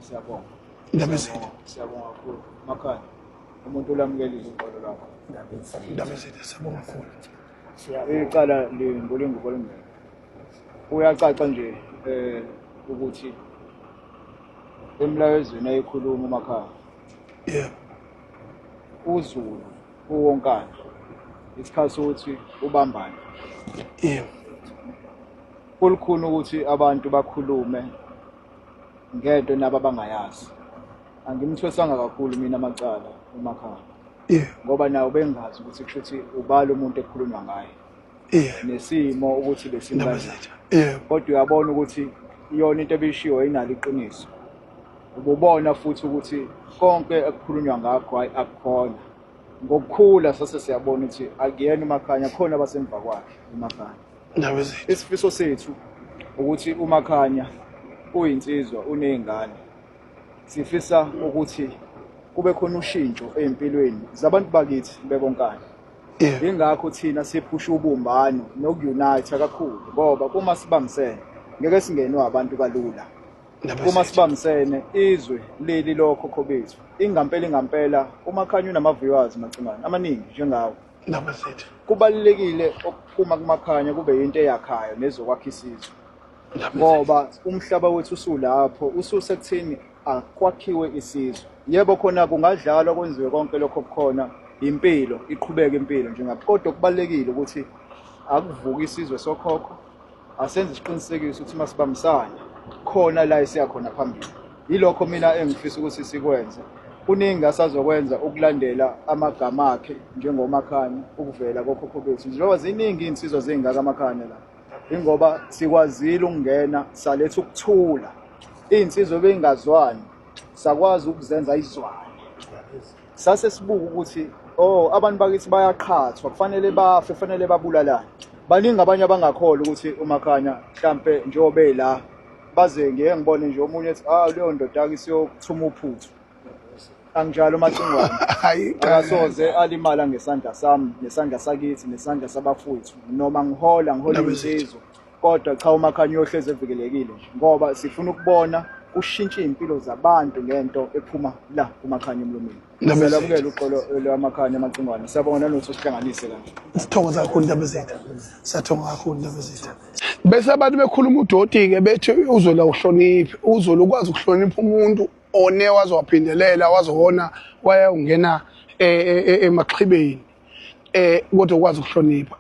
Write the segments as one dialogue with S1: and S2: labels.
S1: Siyabonga.
S2: Indaba ezitha.
S1: Siyabonga kakhulu. Makhanya, umuntu olamukelile uxolo lwakho.
S2: Indaba ezitha, siyabonga kakhulu.
S1: Icala lingulingubo olungekho. Kuyacaca nje ukuthi emlayezweni ayikhuluma uMakhanya.
S2: Yebo.
S1: UZulu uwonkana isikhathi sokuthi ubambane.
S2: Yebo.
S1: Kulukhuni ukuthi abantu bakhulume ngento nabo abangayazi. Angimthwesanga kakhulu mina amacala uMakhanya.
S2: Yebo.
S1: Ngoba nawo bengazi ukuthi kusho ukuthi ubala umuntu ekukhulunywa ngaye.
S2: Yebo.
S1: Nesimo ukuthi besimi
S2: Indaba
S1: kanjani.
S2: ezitha. Yebo.
S1: Kodwa uyabona ukuthi iyona into ebishiwo inalo iqiniso. Ububona futhi ukuthi konke ekukhulunywa ngakho hayi akukhona. Ngokukhula sase siyabona ukuthi akuyena uMakhanya, khona abasemva kwakhe uMakhanya.
S2: Indaba ezitha.
S1: Isifiso sethu ukuthi uMakhanya uyinsizwa unezingane. Sifisa ukuthi kube khona ushintsho ezimpilweni zabantu bakithi bebonkana.
S2: Yebo.
S1: Ingakho thina siphusha ubumbano noku-unite kakhulu ngoba uma sibambisene ngeke singenwe abantu kalula.
S2: Indaba
S1: Uma
S2: ezitha.
S1: sibambisene izwe leli lokhokho bethu. Ingampela ingampela uMakhanya unama-viewers Macingwane amaningi njengawe.
S2: Indaba ezitha.
S1: Kubalulekile ukuphuma kuMakhanya kube yinto eyakhayo nezokwakha isizwe.
S2: Indaba ezitha.
S1: Ngoba umhlaba wethu usulapho, ususekuthini akwakhiwe isizwe. Yebo khona kungadlalwa kwenziwe konke lokho okukhona, impilo iqhubeke impilo njengapho. Kodwa kubalulekile ukuthi akuvuke isizwe sokhokho, asenze isiqinisekiso ukuthi masibambisane khona la esiya khona phambili. Yilokho mina engifisa ukuthi sikwenze. Kuningi asazokwenza ukulandela amagama akhe njengoMakhanya, ukuvela kokhokho bethu. Njengoba ziningi iy'nsizwa zingaka amakhanya la, ingoba sikwazile ukungena saletha ukuthula. Iy'nsizwa bey'ngazwani sakwazi ukuzenza izwane. Sase sibuka ukuthi oh abantu bakithi bayaqhathwa, kufanele bafe, kufanele babulalane. Baningi abanye abangakholwa ukuthi uMakhanya mhlampe njengoba ela baze ngiye ngibone nje omunye ethi ah leyo ndoda ke isiyokuthuma uphuthu. Anginjalo Macingwane.
S2: Hayi
S1: Akasoze alimala ngesandla sami, nesandla sakithi, nesandla sabafowethu. Noma ngihola, ngihola
S2: Ndaba zethu.
S1: insizwa. Kodwa cha uMakhanya uyohlezi evikelekile nje ngoba sifuna ukubona kushintsha iy'mpilo zabantu ngento ephuma la kuMakhanya emlomeni.
S2: Ndaba zethu.
S1: Siyalamukela uxolo lwaMakhanya Macingwane. Siyabonga nanokuthi usihlanganise kanje.
S2: Sithokoza kakhulu indaba zethu. Siyathokoza kakhulu indaba zethu. Bese abantu bekhuluma udoti-ke bethi uzola uhloniphe, uzola ukwazi ukuhlonipha umuntu one waze waphindelela waze wona wayawungena emaxhibeni kodwa ukwazi ukuhlonipha.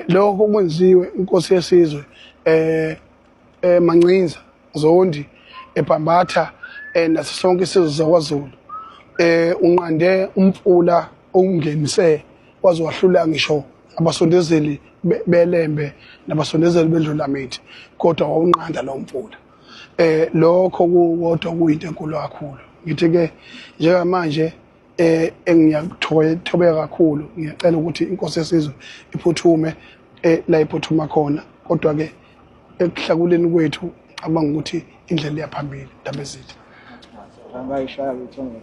S2: Lokho kwenziwe inkosi yesizwe Mancinza Zondi eBhambatha naso sonke isizwe sakwaZulu. Unqande umfula okungenise waze wahlula ngisho abasondezeli belembe nabasondezeli bendlulamithi, kodwa wawunqanda lo mfula. Lokho kukodwa kuyinto enkulu kakhulu. Ngithi ke njengamanje engiyakuthobeka kakhulu, ngiyacela ukuthi inkosi yesizwe iphuthume la iphuthuma khona, kodwa ke ekuhlakuleni kwethu ngicabanga ukuthi indlela iyaphambili. Ndaba ezitha.
S1: Angayishaya uthongo.